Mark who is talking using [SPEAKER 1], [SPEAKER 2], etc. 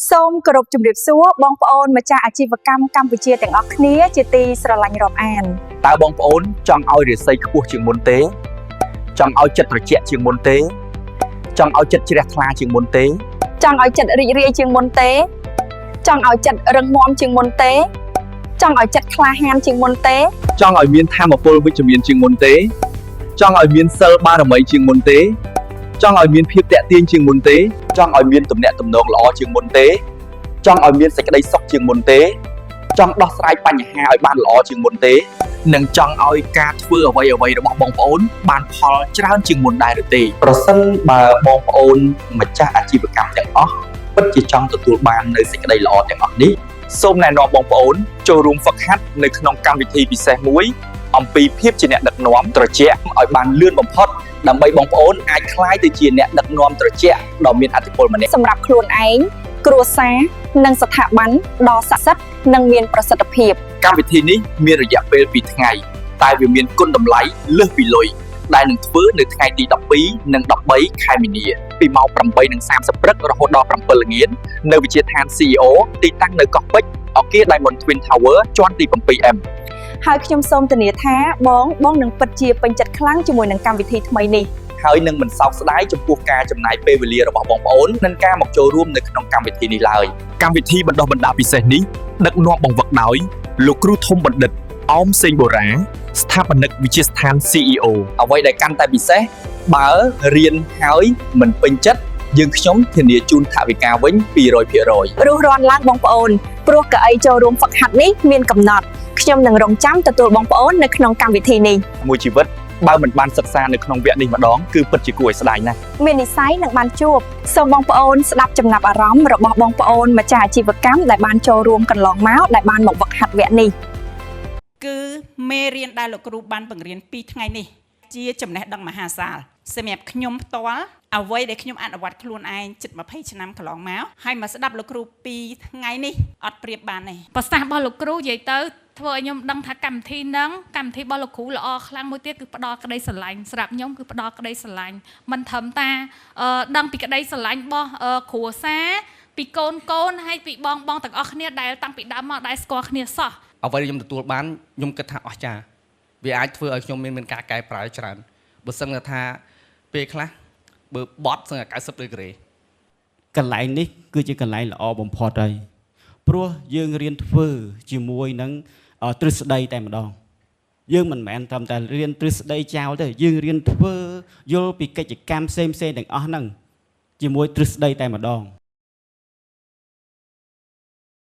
[SPEAKER 1] សូមគោរពជម្រាបសួរបងប្អូនម្ចាស់អាជីវកម្មកម្ពុជាទាំងអស់គ្នាជាទីស្រឡាញ់រាប់អាន
[SPEAKER 2] តើបងប្អូនចង់ឲ្យរាសីខ្ពស់ជាងមុនទេចង់ឲ្យចិត្តត្រជាក់ជាងមុនទេចង់ឲ្យចិត្តជ្រះថ្លាជាងមុនទេ
[SPEAKER 1] ចង់ឲ្យចិត្តរីករាយជាងមុនទេចង់ឲ្យចិត្តរឹងមាំជាងមុនទេចង់ឲ្យចិត្តក្លាហានជាងមុនទេ
[SPEAKER 2] ចង់ឲ្យមានធម៌ពលវិជ្ជមានជាងមុនទេចង់ឲ្យមានសិលបារមីជាងមុនទេចង់ឲ្យមានភាពតាក់ទាញជាងមុនទេចង់ឲ្យមានទំនាក់ទំនងល្អជាងមុនទេចង់ឲ្យមានសេចក្តីសុខជាងមុនទេចង់ដោះស្រាយបញ្ហាឲ្យបានល្អជាងមុនទេនិងចង់ឲ្យការធ្វើអ្វីអ្វីរបស់បងប្អូនបានផលច្រើនជាងមុនដែរឬទេប្រសិនបើបងប្អូនម្ចាស់អាជីវកម្មទាំងអស់ពិតជាចង់ទទួលបាននូវសេចក្តីល្អទាំងអស់នេះសូមណែនាំបងប្អូនចូលរួមហ្វឹកហាត់នៅក្នុងកម្មវិធីពិសេសមួយអំពីភាពជាអ្នកដឹកនាំត្រជាក់ឲ្យបានលឿនបំផុតដើម្បីបងប្អូនអាចក្លាយទៅជាអ្នកដឹកនាំត្រជាក់ដ៏មានឥទ្ធិពលម្នាក់
[SPEAKER 1] សម្រាប់ខ្លួនឯងគ្រួសារនិងស្ថាប័នដ៏ស័ក្តិសិទ្ធិនិងមានប្រសិទ្ធភាព
[SPEAKER 2] កម្មវិធីនេះមានរយៈពេល2ថ្ងៃតែវាមានគុណតម្លៃលើសពីលុយដែលនឹងធ្វើនៅថ្ងៃទី12និង13ខែមីនាពីម៉ោង8:30ព្រឹករហូតដល់7ល្ងាចនៅវិទ្យាស្ថាន CEO ទីតាំងនៅកោះពេជ្រអគារ Diamond Twin Tower ជាន់ទី 7M
[SPEAKER 1] ហើយខ្ញុំសូមធានាថាបងបងនឹងពិតជាពេញចិត្តខ្លាំងជាមួយនឹងកម្មវិធីថ្មីនេះ
[SPEAKER 2] ហើយនឹងមិនសោកស្ដាយចំពោះការចំណាយពេលវេលារបស់បងប្អូននិងការមកចូលរួមនៅក្នុងកម្មវិធីនេះឡើយកម្មវិធីបណ្ដុះបណ្ដាលពិសេសនេះដឹកនាំបង្វឹកដោយលោកគ្រូធំបណ្ឌិតអោមសេងបូរ៉ាស្ថាបនិកវិទ្យាស្ថាន CEO អ្វីដែលកាន់តែពិសេសបើរៀនហើយមិនពេញចិត្តយើងខ្ញុំធានាជូនថវិកាវិញ200%
[SPEAKER 1] រួសរាន់ឡើងបងប្អូនព្រោះកៅអីចូលរួមហ្វឹកហាត់នេះមានកំណត់ខ្ញុំនឹងរងចាំទទួលបងប្អូននៅក្នុងកម្មវិធីនេះ
[SPEAKER 2] មួយជីវិតបើមិនបានសិក្សានៅក្នុងវគ្គនេះម្ដងគឺពិតជាគួរឲ្យស្ដាយណាស់
[SPEAKER 1] មាននិស្ស័យនឹងបានជួបសូមបងប្អូនស្ដាប់ចំណាប់អារម្មណ៍របស់បងប្អូនម្ចាស់អាជីវកម្មដែលបានចូលរួមកន្លងមកដែលបានមកវឹកហាត់វគ្គនេះ
[SPEAKER 3] គឺមេរៀនដែលលោកគ្រូបានបង្រៀនពីថ្ងៃនេះជាចំណេះដឹងមហាសាលសម្រាប់ខ្ញុំផ្ទាល់អ្វីដែលខ្ញុំអនុវត្តខ្លួនឯងជិត20ឆ្នាំកន្លងមកហើយមកស្ដាប់លោកគ្រូពីថ្ងៃនេះអត់ប្រៀបបានទេ
[SPEAKER 4] ប្រសាសន៍របស់លោកគ្រូនិយាយទៅធ្វើឲ្យខ្ញុំដឹងថាកម្មវិធីហ្នឹងកម្មវិធីរបស់លោកគ្រូល្អខ្លាំងមួយទៀតគឺផ្ដល់ក្តីស្រឡាញ់សម្រាប់ខ្ញុំគឺផ្ដល់ក្តីស្រឡាញ់មិនត្រឹមតាដឹងពីក្តីស្រឡាញ់របស់គ្រួសារពីកូនកូនហើយពីបងបងទាំងអស់គ្នាដែលតាំងពីដើមមកដែលស្គាល់គ្នាសោះ
[SPEAKER 5] អ្វីដែលខ្ញុំទទួលបានខ្ញុំគិតថាអស្ចារ្យវាអាចធ្វើឲ្យខ្ញុំមានការកែប្រែច្រើនបើសិនថាពេលខ្លះបើបត់សឹងតែ90ដឺក្រេ
[SPEAKER 6] កន្លែងនេះគឺជាកន្លែងល្អបំផុតហើយព្រោះយើងរៀនធ្វើជាមួយនឹងទ្រឹស្ដីតែម្ដងយើងមិនមែនត្រឹមតែរៀនទ្រឹស្ដីចោលទេយើងរៀនធ្វើយល់ពីកិច្ចកម្មផ្សេងផ្សេងទាំងអស់ហ្នឹងជាមួយទ្រឹស្ដីតែម្ដង។